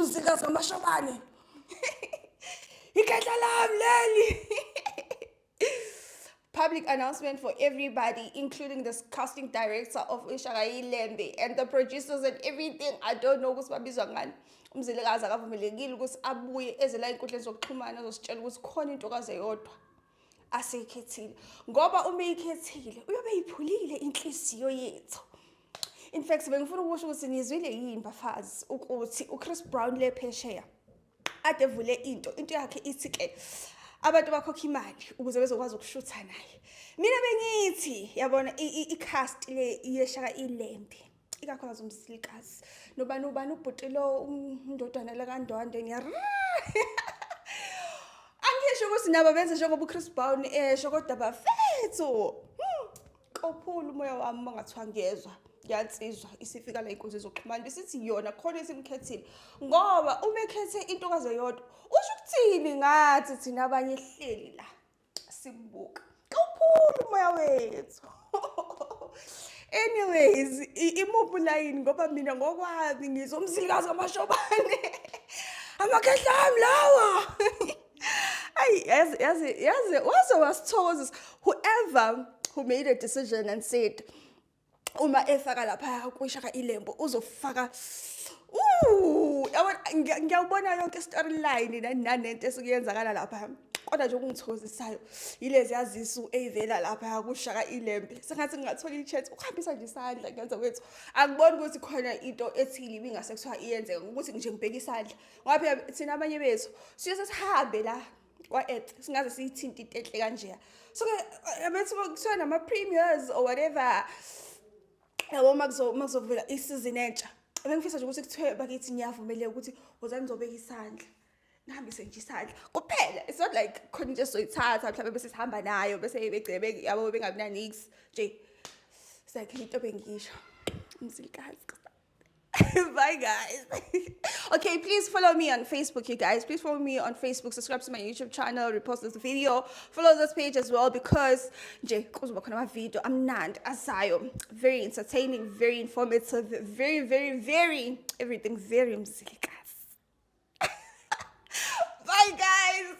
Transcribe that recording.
Umzilikazi kaMashobane. Ikhehla lami leli. Public announcement for everybody, including the casting director of Ishaka Ilembe and the producers and everything. I don't know ukuthi babizwa ngani. Umzilikazi akavumelekile ukuthi abuye eze la ey'nkundleni zokuxhumana azositshela ukuthi khona intokazi eyodwa aseyikhethile. Ngoba uma eyikhethile uyobe eyiphulile inhliziyo yethu. In fact, bengifuna ukusho ukuthi nizwile yini bafazi ukuthi uChris Brown le phesheya ade evule into yakhe ithi ke abantu bakhokha imali ukuze bezokwazi ukushutha naye. Mina bengithi yabona i-cast le yeShaka Ilembe, ikakhulukazi uMzilikazi nobani ubani ubhuti lo umndodana lakaNdwandwe, ngiya angisho ukuthi nabo benze njengoba uChris Brown esho, kodwa bafethu, kophula umoya wami uma ngathiwa ngiyezwa ngiyansizwa isifika la inkundla zokuxhumana bisithi yona khona esimkhethile, ngoba uma ekhethe intokazi eyodwa usho ukuthini ngathi thina abanye ehleli la simbuka? Kophula umoya wethu. Anyways, imuphi ulayini? Ngoba mina ngokwami ngizwa uMzilikazi kaMashobane, amakhehla ami lawa. Ayi, yazi yazi yazi, waze wasithokozisa whoever who made a decision and said uma efaka lapha kuShaka Ilembe uzofaka. Yabona, ngiyawubona yonke storyline nani nanento esukuyenzakala lapha, kodwa nje okungithokozisayo yilezi yazisu eyivela lapha kuShaka Ilembe. Sengathi ngingathola i-chance ukuhambisa nje isandla ngenza kwethu. Angiboni ukuthi khona into ethile ibingase kuthiwa iyenzeka ngokuthi nje ngibheke isandla, ngoba phela thina abanye bethu siye sesihambe la kwa-earth singaze siyithinte into enhle kanjeya. So-ke bethi kuthiwa nama-premiers or whatever, yabo, uma kuzovela isizini entsha, bengifisa nje ukuthi kuthiwe bakithi ngiyavumeleka ukuthi wozani nizobeka isandla, nihambise nje isandla kuphela. It's not like khona into esizoyithatha mhlawumbe bese sihamba nayo bese begcine, yabo, bengabi nanix nje. It's like into bengisho uMzilikazi. Bye, guys. Okay, please follow me on Facebook, you guys. Please follow me on Facebook, subscribe to my YouTube channel, repost this video, follow this page as well, because nje kuzoba khona ama-video amnandi azayo. Very entertaining, very informative, very, very, very everything very Mzilikazi. Bye, guys.